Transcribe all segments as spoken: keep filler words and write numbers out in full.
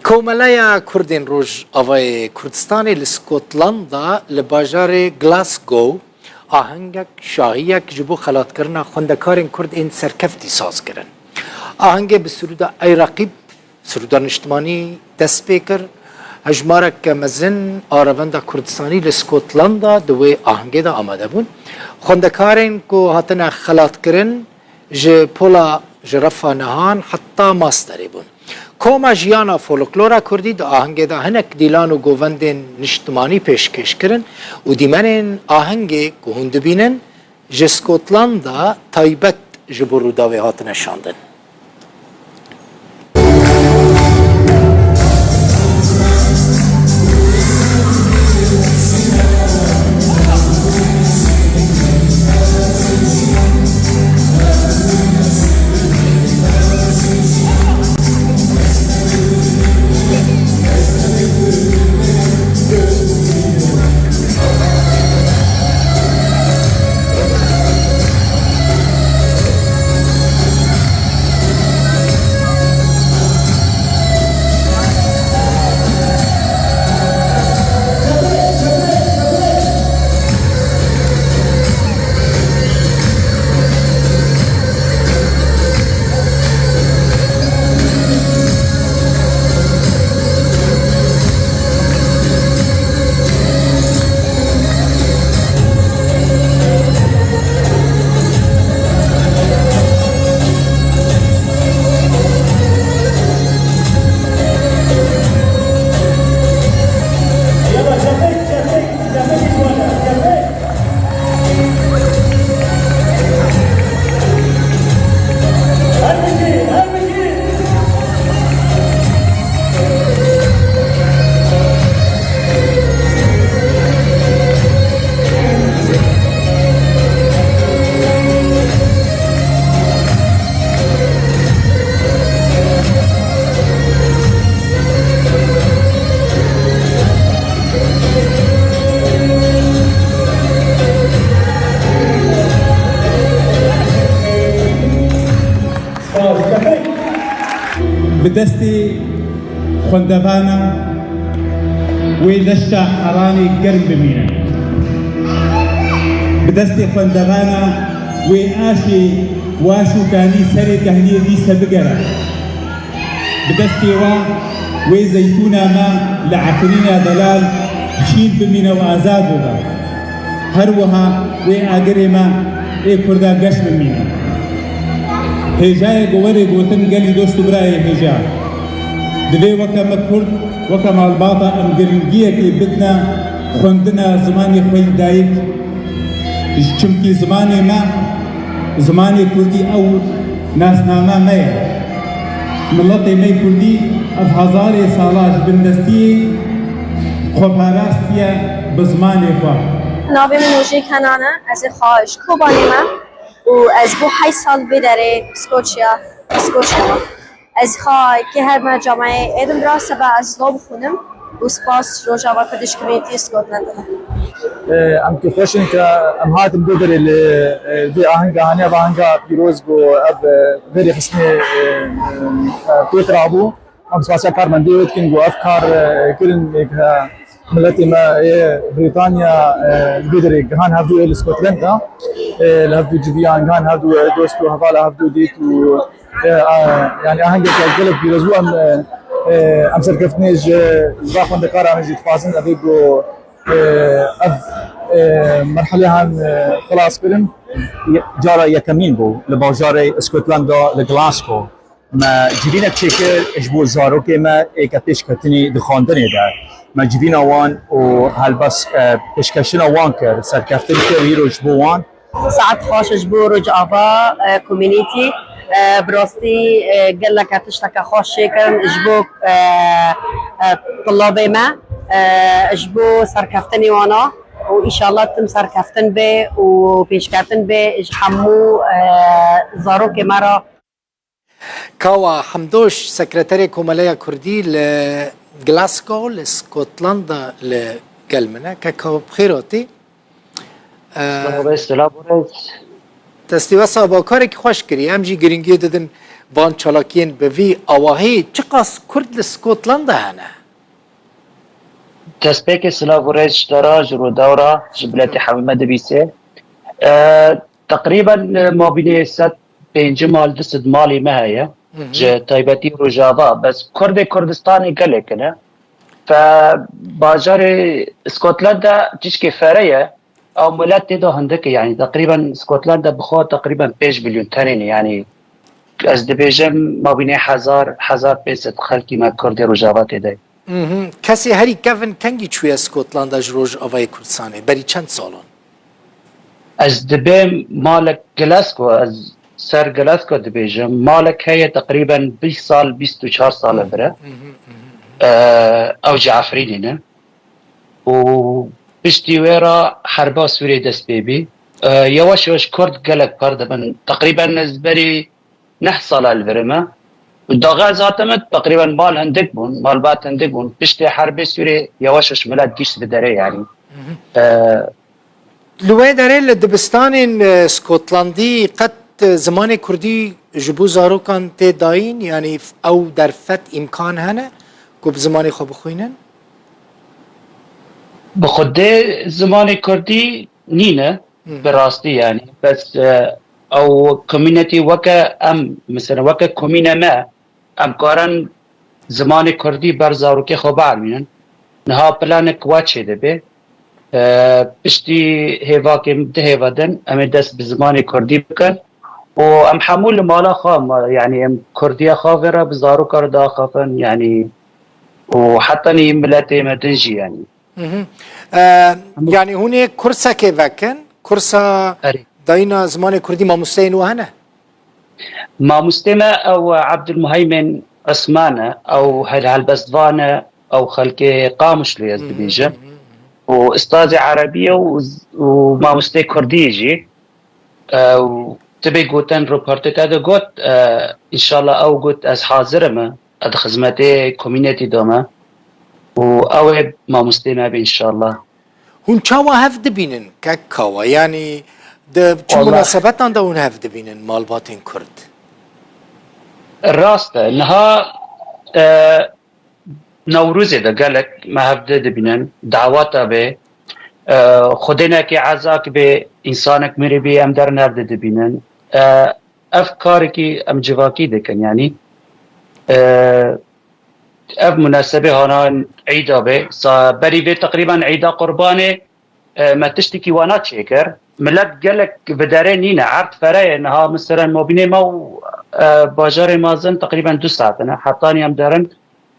Komeleya Kurdên Rojavayê Kurdistanê li Skotlanda li bajarê Glasgow ahengek şahiyek ji bo xelatkirina xwendekarên Kurd ên serkeftî saz kirin. Ahengê bi sirûda Ey Reqîb, sirûda niştimanî dest pê kir. Hejmareke mezin a revenda Kurdistanî li Skotlanda di wê ahengê de amade bûn. Xwendekarên ku hatine xelatkirin, ji pola ji refa nehan heta masterê bûn. Koma Jiyana Folklora Kurdî di ahengê de hinek dîlan û govendên niştimanî pêşkêş kirin û dîmenên ahengê ku hûn dibînin ji Skotlanda taybet ji bo Rûdawê hatine şandin. Bi destê xwendevana wê deşta Heranê germ bimîne. Bi destê xwendevana wê aşê waş û kanî serê tehliyê dîse bigere. Bi destê wan wê zeytûna me li Efrîna delal şîn bimîne û azad bibe. Her wiha wê agirê me ê Kurda geş bimîne. Hêjayê ku werê gotin gelî dost û birayê hêja. Divê weke me Kurd, weke malbata em giringiyekê bidine xwendina zimanê xwe yî dayik. Çimkî zimanê me, zimanê Kurdî ew nasname me ye. Miletê me yê Kurdî ev hezarê sala ji bindestiyê xwe parastiye bi zimanê xwe. Navê min Nûjî Kenan e, ez ê xwe ji Kobanê me û ez bû heyt sal vê derê Skoçya, Skoçya me. Ez xwe kê her me cameyê êdim ra seba ez law bixwînim û spas Rojava Kurdish Community Scotland. Em kêfxweş in ke em hatin vê derê li, e, vê ahenga haniya, vê ahenga pîroz ku ev, e, vê rêxistinê, e, e, pêk rabû. Em spasiya karmendê wê dikin ku ev kar, e, kirin, e, ke miletê me yê Brîtanya, e, li vê derê gihan hevdû yê li Scotland de, e, li hevdû civiyan gihan hevdû, e, dost û hevala hevdû dît û, e, a, yani ahengeke gelek pîroz bû. Em, e, e, em serkeftinê ji, ji va xwendekaran jî dixwazin, ev ê ku, e, ev, e, merhelê han, e, xilas kirin. Ye-, cara yekemîn bû li bajarê Scotland de li Glasgow. Me civînek çêkir ji bo zarokê me ê ke pêşketinî di xwendinê de. Me civîna wan û helbest, e, pêşkeştina wan kir, serkeftin kir îro ji bo wan. Saet xweş ji bo Rojava, e, community, e, bi rastî, e, geleke tişteke xweş çêkirin ji bo, e, e, tulabê me, e, ji bo serkeftinê wana û îşallah tim serkeftin bê û pêşketin bê ji hemû, e, zarokê me re. Kawa Hemdoş, sekreterê Komeleya Kurdî li Glasgow, li Scotland de li gel min e. Keka, bi xêr hatî. Selamet, selamet. Destê we sax be, karekî xweş kirî. Em jî giringiyê didin van çalakiyên bi vî awahî, çiqas Kurd li Skotlanda hene? Destpêkê silav û rêz ji te re, ji Rûdaw re, ji biletê hemî me dibîse. E, Teqrîben, e, mabînê sed pêncî mal, du sed malê me heye. Ji taybetî Rojava. Bes Kurdê Kurdistanê gelek ne. Fe bajarê Skotlanda cîşkê fere ye. Ew milet tê de hindik e. Yanî teqrîben Skotlanda bi xwe teqrîben pênc milyon tenê ne. Yanî ez dibêjim mabînê hezar, hezar pênc sed xelkî me Kurdê Rojava tê de. Mhm. Kesê herî kevin kengî çûye Skotlanda ji Rojavayê Kurdistanê? Berî çend salon? Ez dibêm malek Glasgow, ez ser Glasgow dibêjim. Malek heye teqrîben bîst sal, bîst û çar sal e vire. Mhm, mhm, mhm. Ew ji Efrînê ne. Û piştî wê re herba Sûriyê dest pê bî. E, yewaş yewaş Kurd gelek par dibin. Teqrîben ez berî neh sala li vir me. Û daxê ez hatime, teqrîben mal hindik bûn, malbat hindik bûn. Piştê herbê Sûriyê yewaş yewaş milet gişt bi derê, yanî. Mhm. E, Li wê derê li dibistanên, e, Skotlandî qet, e, zimanê Kurdî ji bo zarokan tê dayîn? Yanî ew derfet, îmkan hene ku bi zimanê xwe bixwînin? Bi xwedê zimanê Kurdî nîne, Hı. bi rastî yanî. Bes, e, ew community weke em, mesela weke komîne me, em karin zimanê Kurdî ber zarokê xwe bielmînin. Niha planek wa çêdibe. E, piştî hêvakê min du hêva din, em ê dest bi zimanê Kurdî bikin. Û em hemû li mala xwe, ma, yanî em Kurdiya xwe vê re bi zaroka re diaxifin, yanî û heta nî miletê me din jî, yanî. Mhm. E, Hemû yanî hûn ê kursekê vekin, kursa Erê. dayîna zimanê Kurdî, mamosteyên we hene? Mamostê me ew Ebdulmuheymin Osman e, ew hel-, helbestvan e, ew xelkê Qamişlo ye, ez Mhm, dibêjim. mhm, mhm. Û ustazê erebî ye û, û mamostê Kurdî jî. E, û tibê gotin, roportê te de got, e, înşallah ew got, ez hazir im, ez di xizmetê community de me. Û ew ê mamostê me be înşallah. Hûn çawa hev dibînin, kek Kawa? Yanî di çi Wallah. munasebetan de hûn hev dibînin, malbatên Kurd? Rast e. Niha, e, Newrozê de gelek me hev di dibînin. Dawata bê, e, xwedênekê ezak bê, însanek mirî bê, em derin hev di dibînin. E, ev karekî em civakî dikin, yanî. E, Ev munasebê hana Îda be. Sa berî vê teqrîben Îda Qurbanê, e, me tiştekî wana çêkir. Milet gelek bi derê nîne, erd fere ye. Niha min seren mobînê me û, e, bajarê Mazin teqrîben du saet in. Hetanî em derin,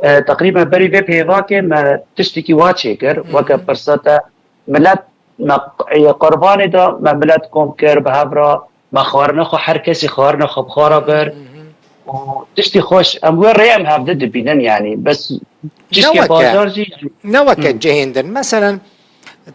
e, teqrîben berî vê pêvakê me tiştekî wa çêkir. Hı hı. Weke firsete milet me, e, Qurbanê de me milet kom kir bi hev re. Me xwarina xwe, her kesî xwarina xwe bi xwe re bir. Mhm. Û tiştî xweş, em wê rê em hevde dibînin, yanî. Bes Ne tiştê weke, bajar jî, ne weke Hı. cihên din. Meselen,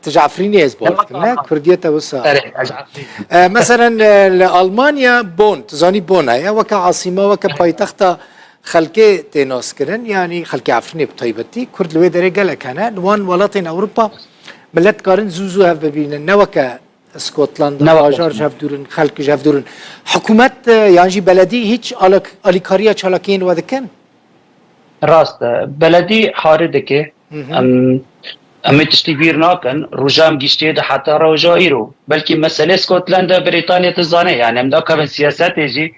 tu ji Efrînê ez Ne bawer weke dikim, ne? Alman. Kurdiyê te wisa. Erê, ez Efrîn. E, meselen, e, li Almanya Bonn, tu zanî Bonn heye, weke asîma, weke Erê. paytexta xelkê tê naskirin, yanî xelkê Efrînê bi taybetî, Kurd li wê derê gelek hene. Li wan welatên Ewropa milet karin zû zû hev bibînin, ne weke Skotlanda, Ne weke bajar ji hev dûr in, xelk ji hev dûr in. Hikûmet, e, yan jî beledî hîç alak-, alîkariya çalakiyên we dikin? Rast e. Beledî harê dike. Hı hı. Em, em ê tiştî bîr nakin. Roja em giştiyê de heta roja îro. Belkî meselê Skotlanda, Brîtanya dizane. Yani em nakevin siyasetê jî.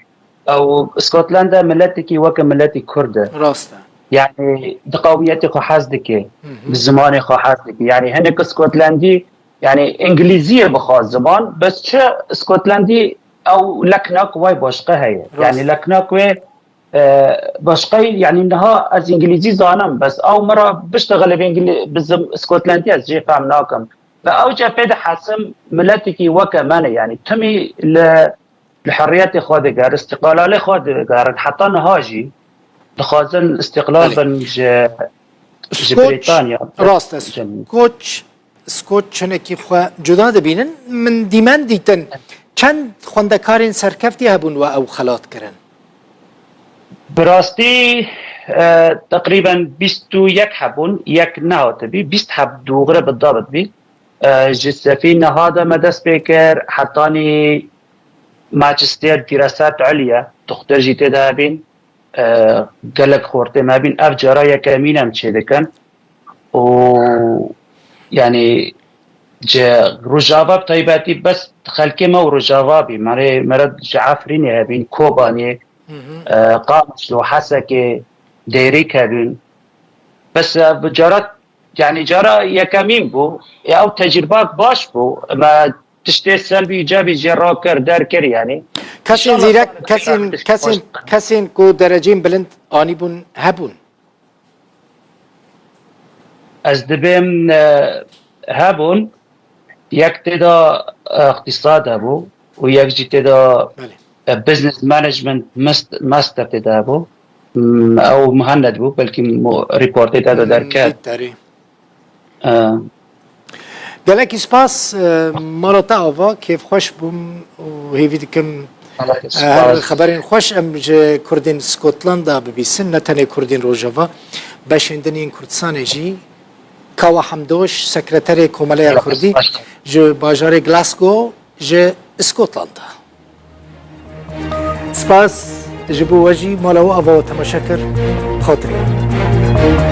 Ew Skotlanda miletekî weke miletî Kurd e. Rast e. Yani di qewmiyetê xwe hez dike. Hı hı. Bi zimanê xwe hez dike. Yani hinek Skotlandî, yani Îngilîziyê bixwe ziman, bes çi Skotlandî ew leknak wê başqa heye. Rast. Yani leknak wê, e, başqa, yani niha ez Îngilîzî zanim, bes ew min re biştixile bi Îngilî-, bi zim-, Skotlandî ez jê fehm nakim. Ve ew cepê de hesim miletekî weke me ne, yani timî li li heriyetê xwe diger, îstiqlalê xwe digerin, heta niha jî dixwazin îstiqlal Belê. bin ji, ji Skoç, Brîtanya. rast e, Cem. Skoç, Skoç hinekî xwe cuda dibînin. Min dîmen dîtin, çend xwendekarên serkeftî hebûn we ew xelat kirin? Bi rastî, e, teqrîben bîst û yek hebûn, yek nehatibî, bîst heb dûgre bi dabit bî. E, ji sefî niha de me dest pê kir, hetanî Magister Diraset Ulye, doxtor jî tê de hebîn, e, gelek xortê me hebîn. Ev cara yekemîn em çêdikin û, yanî, ji Rojava bi taybetî bes xelkê me û Rojava bî. Merê, mere ji Efrînê hebîn, Kobanê, e, Qamişlo, Hesekê, Dêrîk hebîn. Bes, e, bi cara, yanî, cara yekemîn bû. E, ew tecrübak baş bû. Me tiştê selbî, cebî jê rakir, derkir, yanî. Kesên zîrek, kesên, kesên, kesên ku dereceyên bilind anîbûn hebûn. Ez dibêm, e, hebûn, yek tê de, e, iqtîsad hebû û yek jî tê de, Belê. e, business management mast-, master tê de hebû. M, ew muhennet bû, belkî mo-, reportê te de Hmm, derket. Dît derê. E, Gelekî spas, e, mala te ava, kêfxweş bûm û hêvî dikim, gelekî e, her spas. Xeberên xweş em ji Kurdên Skotlanda bibîsin, ne tenê Kurdên Rojava, beşên din yên Kurdistanê jî. Kawa Hemdoş, sekreterê Komeleya Gelekî Kurdî spas. Ji bajarê Glasgow ji Skotlanda. Spas ji bo we jî, mala we ava we temaşe kir. Xatirê.